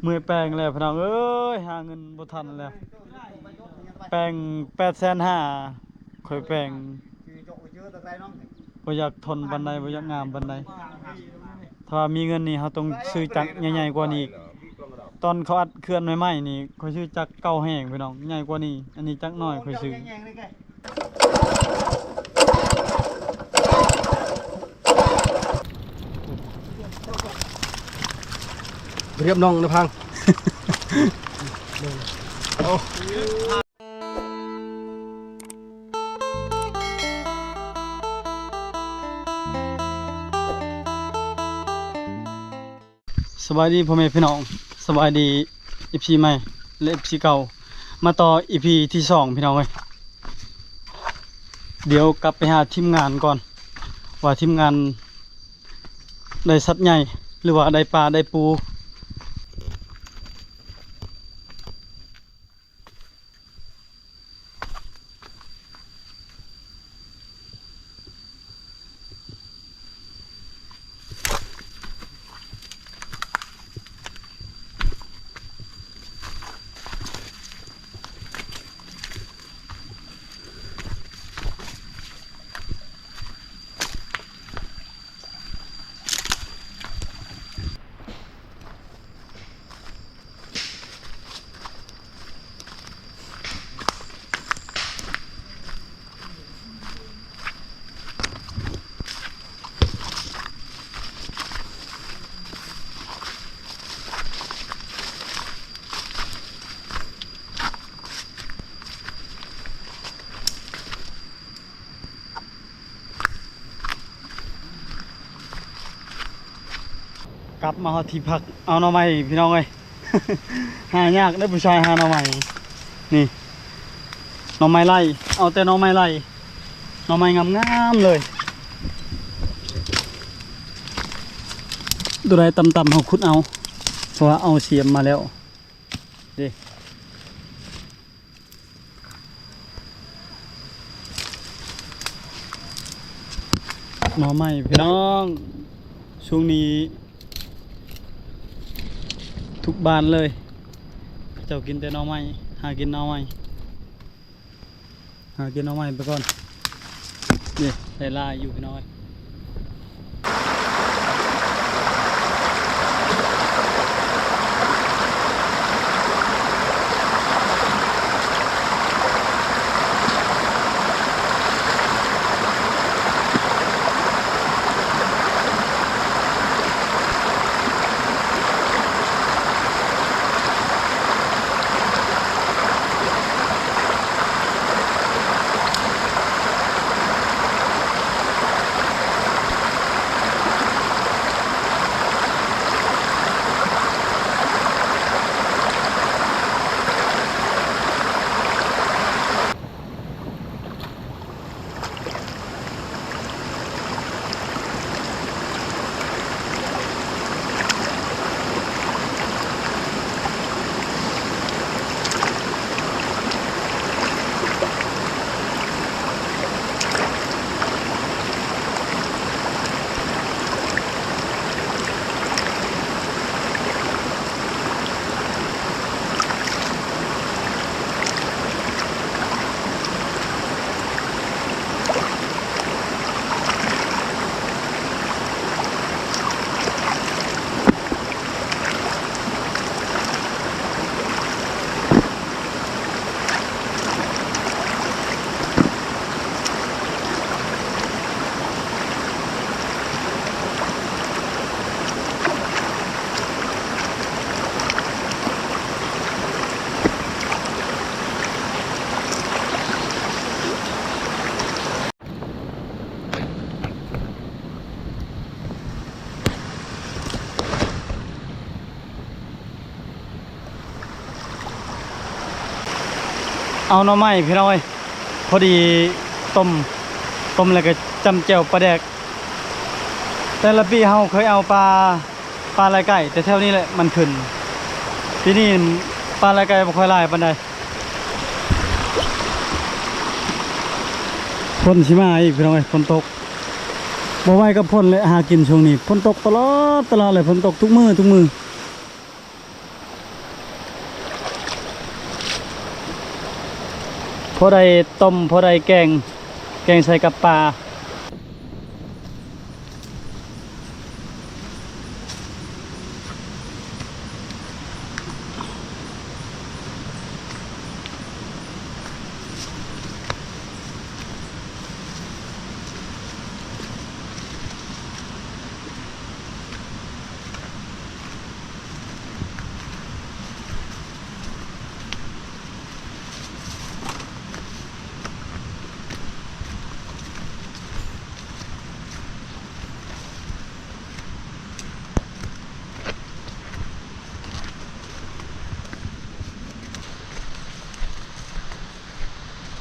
ເມື່ອຍແປງແລ້ວພີ່ນ້ອງເອີຍ ຫາເງິນບໍ່ທັນແລ້ວ ແປງແປດແສນຫ້າ ຂ້ອຍແປງ ບໍ່ຢາກທົນປານໃດ ບໍ່ຢາກງາມປານໃດ. ຖ້າວ່າມີເງິນນີ້ ເຮົາຕ້ອງຊື້ຈັກໃຫຍ່ໆກວ່ານີ້ອີກ. ຕອນເຂົາອັດເຂື່ອນໃໝ່ໆນີ້ ຂ້ອຍຊື້ຈັກເກົ່າແຮງພີ່ນ້ອງ ໃຫຍ່ກວ່ານີ້. ອັນນີ້ຈັກນ້ອຍຂ້ອຍຊື້. ຮຽບນ້ອງນະພັງ. ສະບາຍດີພໍ່ແມ່ພີ່ນ້ອງ ສະບາຍດີເອັຟຊີໃໝ່ ແລະ ເອັຟຊີເກົ່າ ມາຕໍ່ອີພີທີສອງພີ່ນ້ອງເອີຍ. ດຽວກັບໄປຫາທີມງານກ່ອນ ວ່າທີມງານໄດ້ສັດໃຫຍ່ ຫຼືວ່າໄດ້ປາໄດ້ປູ. ກັບມາຮອດທີ່ພັກ ເອົາໜໍ່ໄມ້ພີ່ນ້ອງເອີຍ. ຫາຍາກເດີຜູ້ຊາຍຫາໜໍ່ໄມ້ນີ້ ໜໍ່ໄມ້ໄລ່ ເອົາແຕ່ໜໍ່ໄມ້ໄລ່ ໜໍ່ໄມ້ງາມໆເລີຍ. ໂຕໃດຕ່ຳໆເຮົາຂຸດເອົາ ເພາະວ່າເອົາສຽມມາແລ້ວເດ້. ໜໍ່ໄມ້ພີ່ນ້ອງ ຊ່ວງນີ້ທຸກບ້ານເລີຍ ເຂົາເຈົ້າກິນແຕ່ໜໍ່ໄມ້ ຫາກິນໜໍ່ໄມ້ ຫາກິນໜໍ່ໄມ້ໄປກ່ອນ. ນີ້ໄດ້ຫຼາຍຢູ່ພີ່ນ້ອງເອີຍ. ເອົາໜໍ່ໄມ້ພີ່ນ້ອງເອີຍ ພໍດີຕົ້ມ ຕົ້ມແລ້ວກໍຈ້ຳແຈ່ວປາແດກ. ແຕ່ລະປີເຮົາເຄີຍເອົາປາ ປາໄລ່ໄກ່ ແຕ່ແຖວນີ້ແຫຼະມັນຂຶ້ນ ປີນີ້ປາໄລ່ໄກ່ບໍ່ຄ່ອຍຫຼາຍປານໃດ. ຝົນຊິມາອີກພີ່ນ້ອງເອີຍ ຝົນຕົກ ບໍ່ໄຫວກັບຝົນແຫຼະ ຫາກິນຊ່ວງນີ້ ຝົນຕົກຕະຫຼອດ ຕະຫຼອດເລີຍ ຝົນຕົກທຸກມື້ ທຸກມື້. ພໍໄດ້ຕົ້ມ ພໍໄດ້ແກງ ແກງໃສ່ກັບປາ.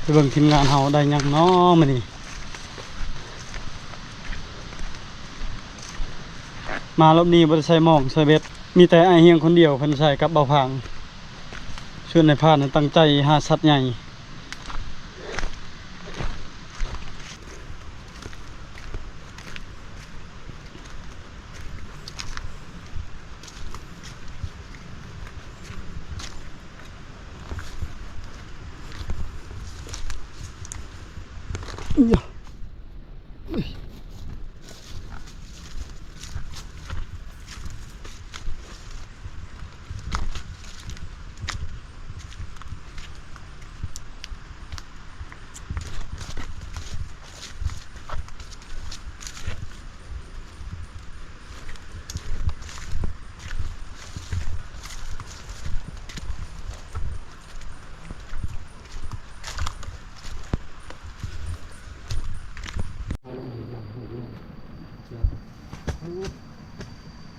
ໄປເບິ່ງທີມງານເຮົາໄດ້ຫຍັງເນາະມື້ນີ້. ມາລອບນີ້ບໍ່ໄດ້ໃສ່ໝອງໃສ່ເບັດ ມີແຕ່ອ້າຍຮຽງຄົນດຽວເພິ່ນໃສ່ກັບເບົາຜາງ. ສ່ວນນາຍພານນັ້ນຕັ້ງໃຈຫາສັດໃຫຍ່.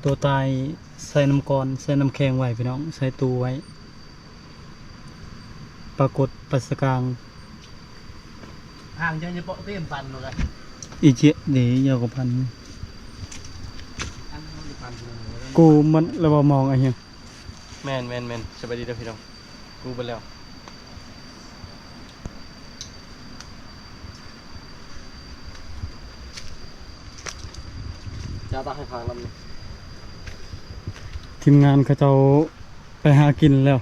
ໂຕຕາຍໃສ່ນ້ຳກ້ອນ ໃສ່ນ້ຳແຂງໄວ້ພີ່ນ້ອງ ໃສ່ຕູ້ໄວ້ ປາກົດປາສະກາງ. ຫ່າງຈາກຈະເປາະເຕັມປັນເນາະ ອີເຈເດຍາວກວ່າພັນ ອັນເຮົາຈະປັນ ກູມັນລະບໍ່ມອງອະຫຍັງ. ແມ່ນໆໆ ສະບາຍດີເດີພີ່ນ້ອງ ກູເບິດແລ້ວ. ຈະຕັກໃຫ້ຟັງນຳ ທີມງານເຂົາເຈົ້າໄປຫາກິນແລ້ວ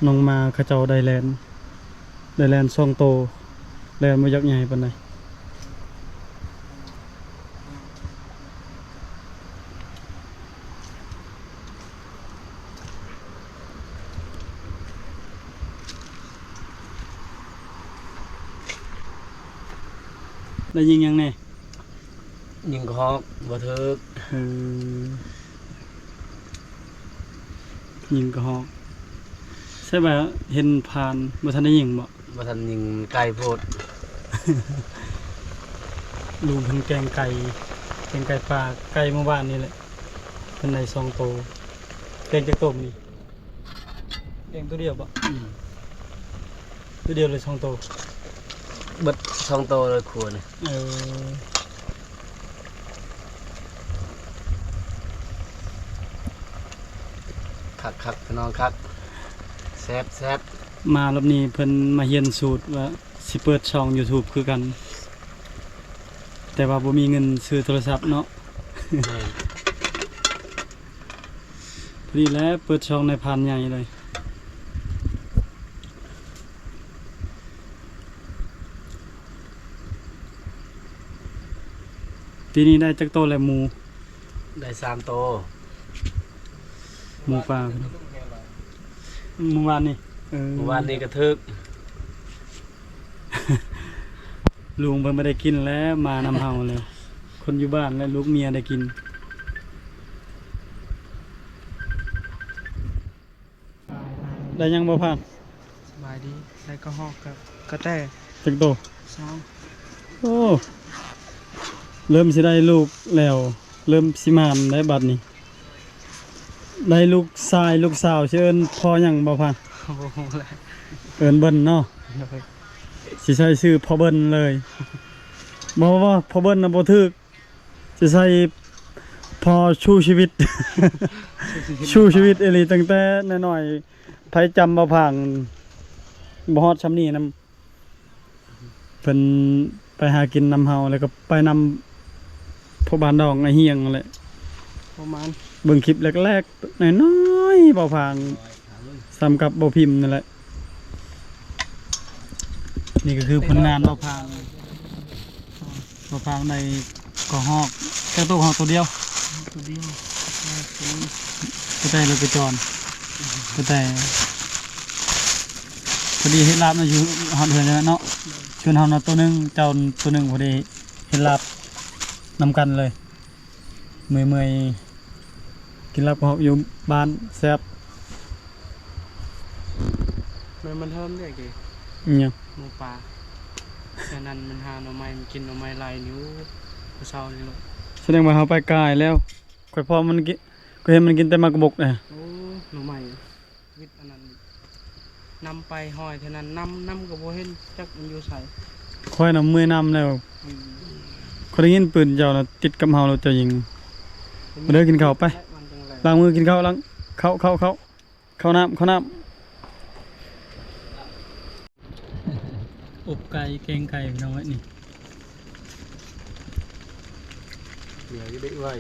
ນ້ອງໝາເຂົາເຈົ້າໄດ້ແລ່ນ ໄດ້ແລ່ນສອງໂຕ ແລ່ນບໍ່ຢາກໃຫຍ່ປານໃດ. ໄດ້ຍິງຫຍັງແດ່? ຍິງກະຮອກບໍ່ຖືກ. ເອີ ຍິງກະຮອກ ໃຊ່ວ່າເຫັນຜ່ານ ບໍ່ທັນໄດ້ຍິງບໍ? ບໍ່ທັນຍິງ ໄກໂພດ. ລຸງເພິ່ນແກງໄກ່ ແກງໄກ່ປ່າ ໄກ່ມື້ວານນີ້ແຫຼະ ເພິ່ນໄດ້ສອງໂຕ. ແກງຈັກໂຕມື້ນີ້? ແກງໂຕດຽວບໍ? ອືມ ໂຕດຽວເລີຍສອງໂຕ? ເບິດສອງໂຕເລີຍຄົວນີ້. ເອີ ຄັກໆ ພີ່ນ້ອງ ຄັກ ແຊບໆ. ມາລອບນີ້ເພິ່ນມາຮຽນສູດວ່າຊິເປີດຊ່ອງຢູທູບຄືກັນ ແຕ່ວ່າບໍ່ມີເງິນຊື້ໂທລະສັບເນາະ. ແມ່ນ ພໍດີແຫຼະ ເປີດຊ່ອງໃນພານໃຫຍ່ເລີຍ. ປີນີ້ໄດ້ຈັກໂຕແລ້ວໝູ? ໄດ້ສາມໂຕ. ໝູປ່າ ມື້ວານນີ້. ເອີ ມື້ວານນີ້ກະຖືກ. ລຸງເພິ່ນບໍ່ໄດ້ກິນແລ້ວ ມານຳເຮົາແລ້ວ ຄົນຢູ່ບ້ານແລະລູກເມຍໄດ້ກິນ. ໄດ້ຫຍັງບໍ່ພານ? ສະບາຍດີ ໄດ້ກະຮອກກັບກະແຕ. ຈັກໂຕ? ສອງ. ໂອ້ ເລີ່ມຊິໄດ້ລູກແລ້ວ ເລີ່ມຊິໝານໄດ້ບັດນີ້. ໄດ້ລູກຊາຍລູກສາວຊິເອີ້ນພໍ່ຫຍັງບໍ່ພານ? ບໍ່ຮູ້ແຫຼະ ເອີ້ນເບິ່ນເນາະ. ໂດຍ ຊິໃສ່ຊື່ພໍ່ເບິ່ນເລີຍ. ບໍ່ ບໍ່ ພໍ່ເບິ່ນນະບໍ່ຖືກ ຊິໃສ່ພໍ່ສູ້ຊີວິດ. ສູ້ຊີວິດອີ່ຫຼີ ຕັ້ງແຕ່ນ້ອຍໆ ໃຜຈຳບໍ່ພານ ບໍ່ຮອດຊ່ຳນີ້ນຳ. ເພິ່ນໄປຫາກິນນຳເຮົາ ແລ້ວກໍໄປນຳພວກບ້ານດອງໄອ້ຮຽງນັ້ນແຫຼະ. ປະມານ ເບິ່ງຄລິບແລກໆ ນ້ອຍໆ ເບົາພາງ ສ່ຳກັບເບົາພິມນັ້ນແຫຼະ. ນີ້ກໍຄືຜົນງານເບົາພາງ ເບົາພາງໄດ້ກະຮອກ ຈັກໂຕ ກະຮອກໂຕດຽວ ໂຕດຽວ ໂຕແຕ່ລົດໄປຈອນ ໂຕແຕ່ ພໍດີເຮັດລາບນະ ຢູ່ຮອດເຮືອນແລ້ວເນາະ. ຊວນເຮົານະໂຕໜຶ່ງ ເຈົ້າໂຕໜຶ່ງ ພໍດີເຮັດລາບນຳກັນເລີຍ. ເມື່ອຍໆ ກິນລາບກະຮອກຢູ່ບ້ານແຊບ. ແມ່ນມັນເທີມເດ້ກີ້ ອີຫຍັງ? ໝູປ່າ. ສະນັ້ນມັນຫາໜໍ່ໄມ້ ມັນກິນໜໍ່ໄມ້ໄລ່ຢູ່ ມື້ເຊົ້ານີ້ໂລດ. ສະແດງວ່າເຮົາໄປກາຍແລ້ວ. ຂ້ອຍພໍມັນກິນ ຂ້ອຍເຫັນມັນກິນແຕ່ໝາກກະບົກນະ. ໂອ້ ໜໍ່ໄມ້. ວິດອັນນັ້ນ ນຳໄປຫ້ອຍເທົ່ານັ້ນ ນຳ ນຳກໍບໍ່ເຫັນຈັກມັນຢູ່ໃສ. ຂ້ອຍນຳເມື່ອຍນຳແລ້ວ. ອືມ ຂ້ອຍໄດ້ຍິນປືນເຈົ້ານະ ຕິດກັບເຮົາແລ້ວ ເຈົ້າຍິງ. ມາເດີ ກິນເຂົ້າໄປ ລ້າງມື ກິນເຂົ້າ ລ້າງ ເຂົ້າ ເຂົ້າ ເຂົ້າ ເຂົ້ານ້ຳ ເຂົ້ານ້ຳ. ອົບໄກ່ ແກງໄກ່ ພີ່ນ້ອງເອີຍ ນີ້ ເຫຼືອຢູ່ໄດ້ອວຍ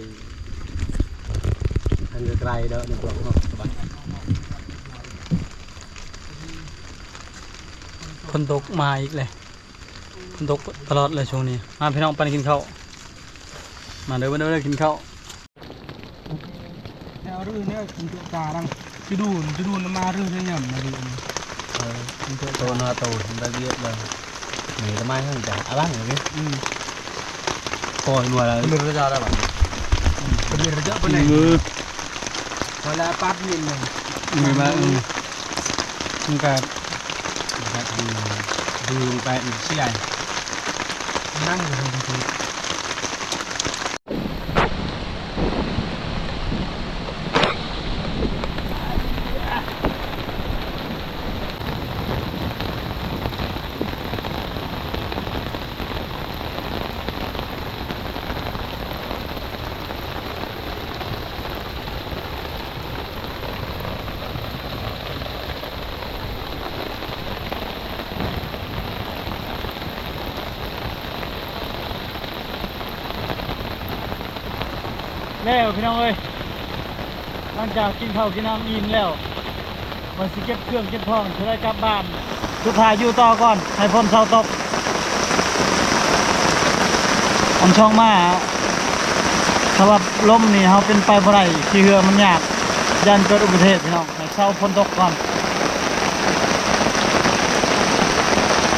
ອັນໄກລໆເດີ ໃນພວກເຮົາສະບາຍ. ຝົນຕົກມາອີກແລ້ວ ຝົນຕົກຕະຫຼອດເລີຍຊ່ວງນີ້. ມາ ພີ່ນ້ອງ ໄປກິນເຂົ້າ ມາເດີ ມາເດີ ກິນເຂົ້າ. ແນວລື້ແນວກິນຕົວກາລັງ ຈະດູນ ຈະດູນມາຮື້ໃນຍາມມາຮື້ນີ້. ເອີ ກິນຕົວ ໂຕນາໂຕໄດ້ວຽກແລ້ວ ນີ້ຕະໄມທັງຈະອະລັງນີ້. ອືມ ປ່ອຍໜ່ວຍແລ້ວ ເປັນລະຍະແລ້ວບາດນີ້. ອືມ ເປັນລະຍະປານໃດ? ເວລາປັບນີ້ແມ່ນ ເອີ ມັນກະ ດຶງໄປເສຍ ນັ່ງຢູ່. ແລ້ວພີ່ນ້ອງເອີຍ ຫຼັງຈາກກິນເຂົ້າກິນນ້ຳອີ່ມແລ້ວ ວ່າຊິເກັບເຄື່ອງເກັບຂອງ ຊິໄດ້ກັບບ້ານ ສຸດທ້າຍຢູ່ຕໍ່ກ່ອນ ໃຫ້ຝົນເຊົາຕົກ. ອັນຊ່ອງມາ ຖ້າວ່າລົມນີ້ເຮົາເປັນໄປບໍ່ໄດ້ ຂີ່ເຮືອມັນຍາກ ຢ້ານເກີດອຸບັດຕິເຫດພີ່ນ້ອງ. ໃຫ້ເຊົາຝົນຕົກກ່ອນ.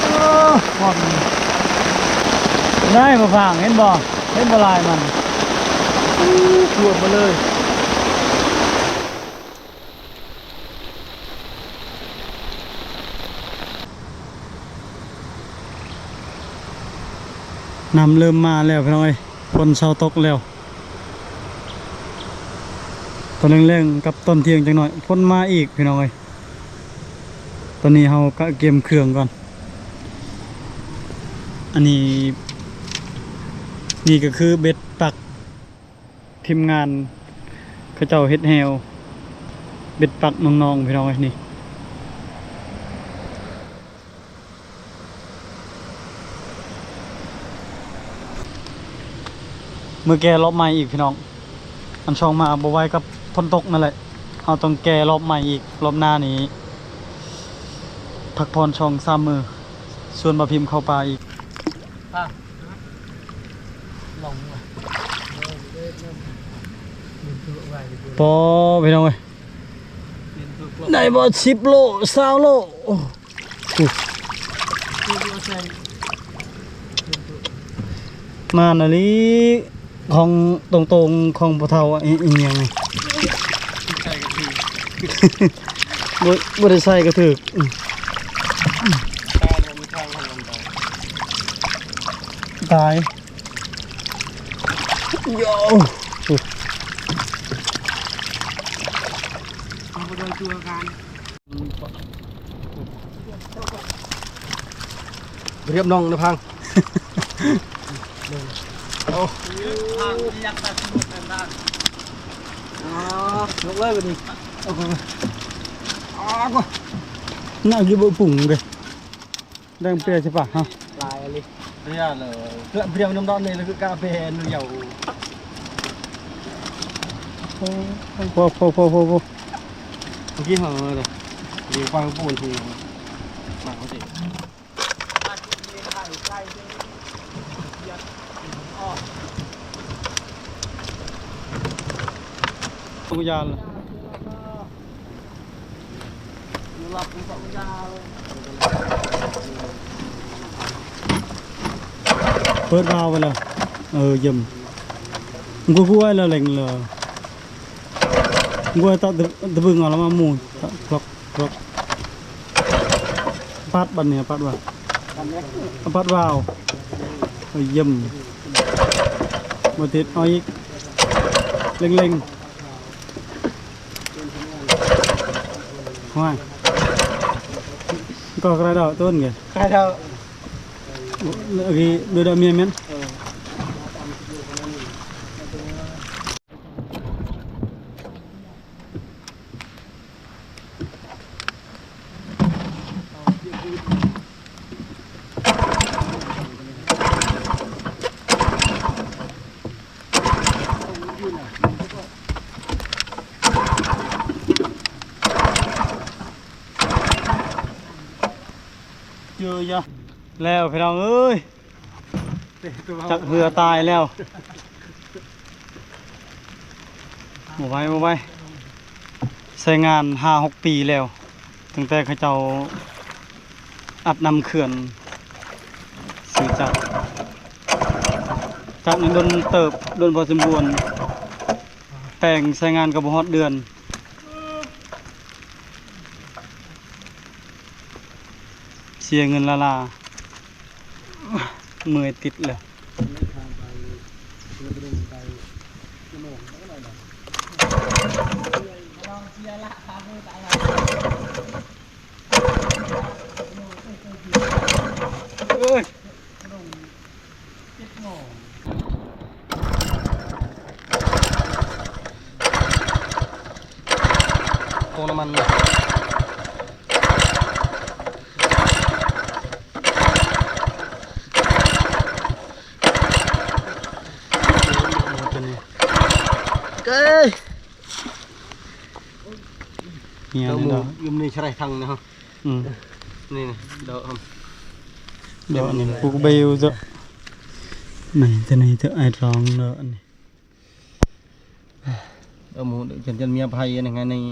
ເອີ ຝົນໄດ້ບໍ່ຟາງ ເຫັນບໍ່? ເຫັນບໍ່ລາຍມັນ? ອູ້ ຖ້ວມມາເລີຍ. ນ້ຳເລີ່ມມາແລ້ວພີ່ນ້ອງເອີຍ ຝົນເຊົາຕົກແລ້ວ. ຕອນແລງໆ ກັບຕອນທ່ຽງຈັກໜ້ອຍ ຝົນມາອີກພີ່ນ້ອງເອີຍ. ຕອນນີ້ເຮົາກະກຽມເຄື່ອງກ່ອນ. ອັນນີ້ ນີ້ກະຄືເບັດປັກ ທີມງານເຂົາເຈົ້າເຮັດແຮ່ວ ເບັດປັກນ້ອງໆ ພີ່ນ້ອງເອີຍ ນີ້. ເມືອແກ່ລອບໃໝ່ອີກພີ່ນ້ອງ ອັນຊ່ອງມາບໍ່ໄຫວກັບຝົນຕົກນັ້ນແຫຼະ ເຮົາຕ້ອງແກ່ລອບໃໝ່ອີກ ລອບໜ້ານີ້ພັກຜ່ອນສອງສາມມື້ ຊວນບ່າວພິມເຂົ້າປ່າອີກ. ປໍ ພີ່ນ້ອງເອີຍ ໄດ້ບໍ່ ສິບໂລ ຊາວໂລ. ໂອ້ ມານອີ່ຫຼີ ຂອງຕົງໆ ຂອງພໍ່ເຖົ້າ ອີ່ຫຍັງ ບໍ່ ບໍ່ໄດ້ໃສ່ກະຖືກ ຕາຍ. ໂຢ ເອົາໄປໂດຍຕົວການ ຮຽບນ້ອງນະພັງ ໂອ້ ພັງຍັກຕາສະໝຸດເປັນບ້ານ ອໍ ລົງເລີຍບັດນີ້ ໂອ້ໂຫ ອໍ ໜ້າຄືບໍ່ປຸງເດ້. ແດງເປຍຊິປະ ຮະ ຫຼາຍອີ່ຫຼີ ເປຍເລີຍ ເກືອບປຽວນ້ຳດອນນີ້ ແລ້ວຄືກາເຟນດຽວ ໂອ້ ໂອ້ ໂອ້ ໂອ້ ໂອ້ ໂອ້ ເມື່ອກີ້ເຮົາເລີຍ ເດ ໄປປູນທີ່ມາເຂົາຊິ ທຸກຢ່າງ ເປີດວາວໄປແລ້ວ ເອີ ຢ້ຽມ ມັນກໍກວຍແລ້ວ ເລັ່ງແລ້ວ ກວຍຕະ ຕະບຶງເອົາລະມາໝູ່ ກຣອກ ກຣອກ ປັດບັດນີ້ ປັດວາວ ປັດວາວ ເອີ ຢ້ຽມ ບໍ່ຕິດ ເອົາອີກ ເລັ່ງໆ. ຫ້ວຍ ກໍກະໄດ້ດອກຕົ້ນກະ ກະໄດ້ດອກ ເອີ ເມື່ອກີ້ດູດອກເມຍແມ່ນ ເອີ. ເຈີຢະ ແລ້ວພີ່ນ້ອງເອີຍ ຈັກເຮືອຕາຍແລ້ວ. ບໍ່ໄຫວ ບໍ່ໄຫວ ໃຊ້ງານຫ້າຫົກປີແລ້ວ ຕັ້ງແຕ່ເຂົາເຈົ້າອັດນ້ຳເຂື່ອນ ຊື້ຈັກ ຈັກນີ້ດົນເຕີບ ດົນພໍສົມຄວນ ແປງໃຊ້ງານກໍບໍ່ຮອດເດືອນ ເສຍເງິນລ້າໆ. ເມື່ອຍຕິດແລ້ວ ເອີຍ ໂອ້ ນ້ຳມັນ ໂອ້ ໂຕນີ້ ເກີຍ ເຫີຍ ດອກ ດອກ ຢຸ່ມນີ້ ຊະໄລທັງນະ ອືມ ນີ້ ດອກ ດອກນີ້ ປູກເບວເຈົ້າ ນີ້ ໂຕນີ້ ເຈົ້າ ອ້າຍລອງ ດອກນີ້. ເອີ ໝູ່ ຈົນ ຈົນເມຍໄພ ອັນນັ້ນ ອັນນີ້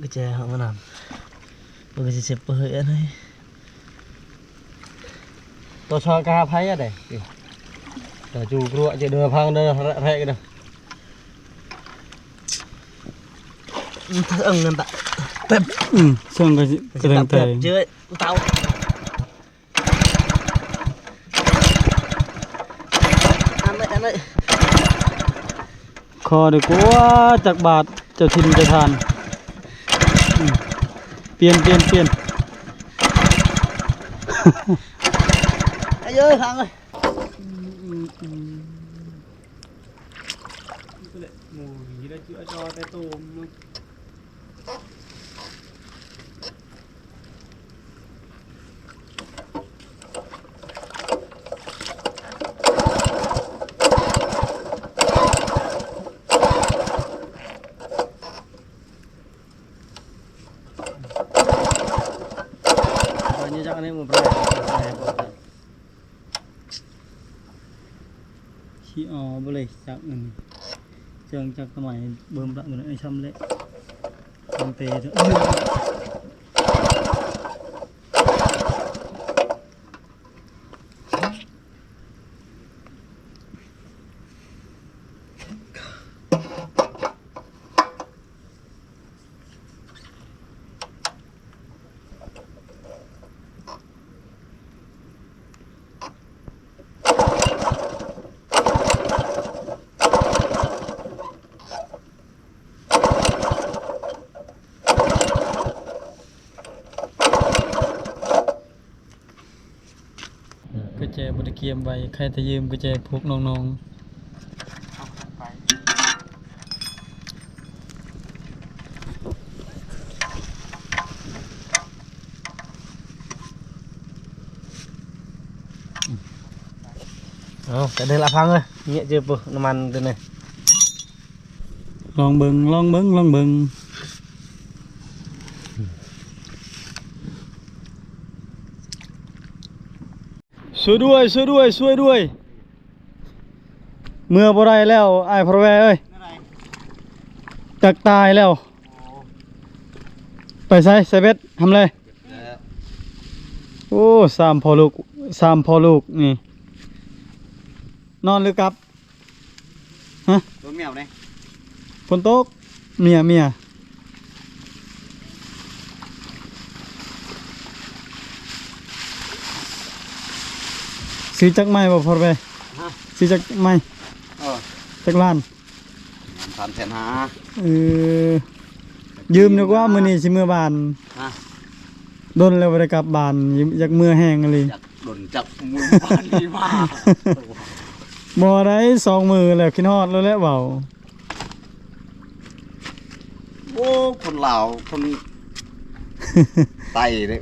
ກະແຈເຮົາມານຳ ມັນກະຊິເຊັບເປີເຮີຍອັນນີ້ ໂຕຊອກະຫາໄພອະເດ ໂຕຈູກຣວະເຈເດີ ພັງເດີ ແຣະເດີ ອືມ ເອີ ເງິນຕະ ແປັບ ອືມ ເຊິ່ງກະຊິ ກະແຕງແຕງ ເຈີ ເຕົາ ອັນນີ້ ອັນນີ້ ຂໍດີກວ່າ ຈັກບາດ ເຈົ້າຖິ່ນເຈົ້າທ່ານ ອືມ ປ່ຽນ ປ່ຽນ ປ່ຽນ ອາຍຸ ທາງເອີຍ ອືມ ອືມ ອືມ ໂອ້ຍ ແຕ່ໂຕມັນ ຊິເອົາບໍ່ເລີຍຈັກອັນນີ້ ເຄື່ອງຈັກສະໄໝເບິ່ມລະມື້ນີ້ ຊ່ຳແຫຼະ ມັນເຕະ ກະແຈບໍ່ໄດ້ກຽມໄວ້ ໃຜແຕ່ຢືມກະແຈພວກນ້ອງໆ. ອືມ ເອົາ ກະເດີນລະພັງເອີຍ ເງຍເຈີປຶນ້ຳມັນຕົວນີ້ ລອງເບິ່ງ ລອງເບິ່ງ ລອງເບິ່ງ. ຊ່ວຍດ້ວຍ ຊ່ວຍດ້ວຍ ຊ່ວຍດ້ວຍ ເມືອບໍ່ໄດ້ແລ້ວ ອ້າຍພະແວເອີຍ ຈັກຕາຍແລ້ວ. ໄປໃສ ໃສ່ເບັດ ທຳແລ? ໂອ້ ສາມພໍ່ລູກ ສາມພໍ່ລູກນີ້ ນອນຫຼືກັບ? ຮະ? ໂດນແມວເດ້ ຝົນຕົກ ເມຍ ເມຍ ຊື້ຈັກໃໝ່ບໍ່ ພໍ່ແວ? ຮະ? ຊື້ຈັກໃໝ່? ເອີ ຈັກລ້ານ? ສາມແສນຫ້າ. ເອີ ຢືມດີກວ່າ ມື້ນີ້ຊິເມືອບ້ານ. ຮະ? ດົນແລ້ວບໍ່ໄດ້ກັບບ້ານ ຢາກເມືອແຮງອີ່ຫຼີ. ຈັກດົນຈັກມື້ວານນີ້ມາ ບໍ່ໄດ້ສອງມື້ແລ້ວ ຄິດຮອດແລ້ວແຫຼະເວົ້າ. ໂອ້ ຄົນລາວ ຄົນໃຕ້ເດ້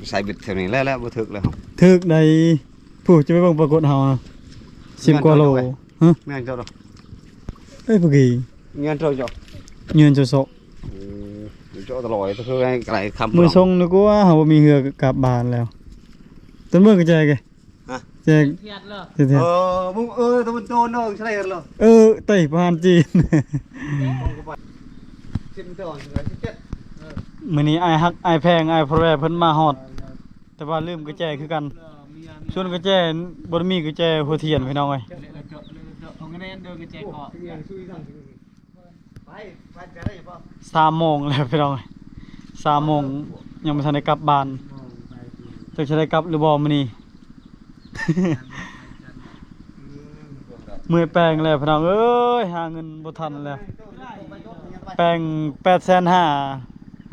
ໃສ່ເບັດແຖວນີ້ແລ້ວ ແລ້ວບໍ່ຖືກແລ້ວ. ຖືກໃດ໋ ຜູ້ຈະໄປເບິ່ງປາກົດເຮົານະ ສິບກວ່າໂລ. ຮະ? ແມ່ນເຈົ້າດອກ. ເອີຍ ຜູ້ກີ້ ເງິນໂຕເຈົ້າ ເງິນໂຕໂຊ. ເອີ ເຈົ້າຕະຫຼອຍ ຄືໃຫ້ໄກຄຳ ມື້ຊົງນີ້ກວ່າ ເຮົາບໍ່ມີເຮືອກັບບ້ານແລ້ວ. ຕົ້ນເບິ່ງກະແຈກ ຮະ? ແຈກ ເອີ ມຶງ ເອີ ຕະເວັນໂຕນອກໃສ່ເລີຍ. ເອີ ໄຕ້ປະຫານຈີນ. ມື້ນີ້ອ້າຍຮັກ ອ້າຍແພງ ອ້າຍພະແວເພິ່ນມາຮອດ ແຕ່ວ່າລືມກະແຈຄືກັນ. ສ່ວນກະແຈ ບໍ່ໄດ້ມີກະແຈຫົວທຽນ ພີ່ນ້ອງເອີຍ. ສາມໂມງແລ້ວ ພີ່ນ້ອງເອີຍ ສາມໂມງ ຍັງບໍ່ທັນໄດ້ກັບບ້ານ. ຈັກຊິໄດ້ກັບຫຼືບໍ່ມື້ນີ້? ເມື່ອຍແປງແລ້ວ ພີ່ນ້ອງເອີຍ ຫາເງິນບໍ່ທັນແລ້ວ. ແປງແປດແສນຫ້າ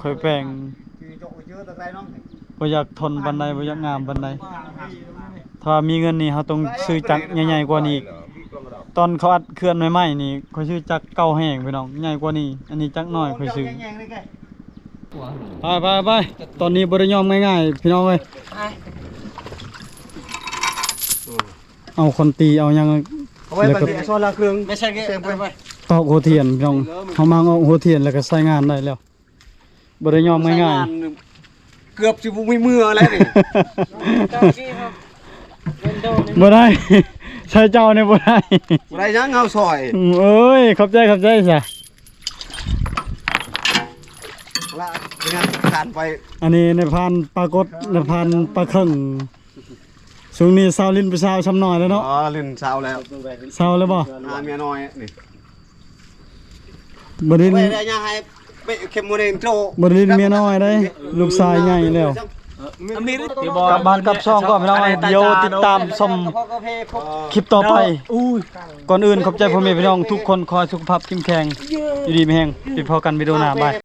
ຂ້ອຍແປງ ບໍ່ຢາກທົນປານໃດ ບໍ່ຢາກງາມປານໃດ. ຖ້າວ່າມີເງິນນີ້ ເຮົາຕ້ອງຊື້ຈັກໃຫຍ່ໆກວ່ານີ້ອີກ. ຕອນເຂົາອັດເຂື່ອນໃໝ່ໆນີ້ ຂ້ອຍຊື້ຈັກເກົ່າແຫ້ງ ພີ່ນ້ອງ ໃຫຍ່ກວ່ານີ້. ອັນນີ້ຈັກໜ້ອຍຂ້ອຍຊື້. ໄປໆໆ ຕອນນີ້ບໍ່ໄດ້ຍອມງ່າຍໆ ພີ່ນ້ອງເອີຍ. ເອົາຄົນຕີ ເອົາຫຍັງ ເອົາໄວ້ ແລ້ວກໍ ບັດນີ້ ຊ້ອນລາເຄື່ອງ ແມ່ນໃສ່ເກ ແຊງໄປ ຕອກຫົວທຽນ ພີ່ນ້ອງ. ເຮົາມາງອອກຫົວທຽນ ແລ້ວກໍໃຊ້ງານໄດ້ແລ້ວ. ບໍ່ໄດ້ຍອມງ່າຍໆ ເກືອບຊິບໍ່ມີເມືອແລ້ວນີ້. ບໍ່ໄດ້ ໃສ່ເຈົ້ານີ້ບໍ່ໄດ້ ບໍ່ໄດ້ຫຍັງ ເຮົາຊ່ອຍ. ເອີຍ ຂອບໃຈ ຂອບໃຈຊະ. ລະ ເປັນຫຍັງຂານໄປ. ອັນນີ້ນາຍພານປາກົດ ນາຍພານປາເຄິ່ງ. ຊ່ວງນີ້ຊາວຫຼິ້ນໄປຊາວຊຳນ້ອຍແລ້ວເນາະ. ອໍ ຫຼິ້ນຊາວແລ້ວ ຊາວແລ້ວບໍ່? ຫາເມຍນ້ອຍນີ້. ບໍ່ໄດ້ ໄປໄດ້ຫຍັງໃຫ້ໄປເຂັມບໍ່ໄດ້ໂຕ ບໍ່ໄດ້ຫຼິ້ນເມຍນ້ອຍໄດ໋ ລູກຊາຍໃຫຍ່ແລ້ວ. ກັບບ້ານກັບຊ່ອງກ່ອນ ພີ່ນ້ອງເອີຍ. ດຽວຕິດຕາມຊົມຄລິບຕໍ່ໄປ. ກ່ອນອື່ນຂອບໃຈພໍ່ແມ່ພີ່ນ້ອງທຸກຄົນ ຂໍໃຫ້ສຸຂະພາບເຂັ້ມແຂງ ຢູ່ດີມີແຮງ. ໄປພໍ້ກັນວິດີໂອໜ້າ ບາຍ.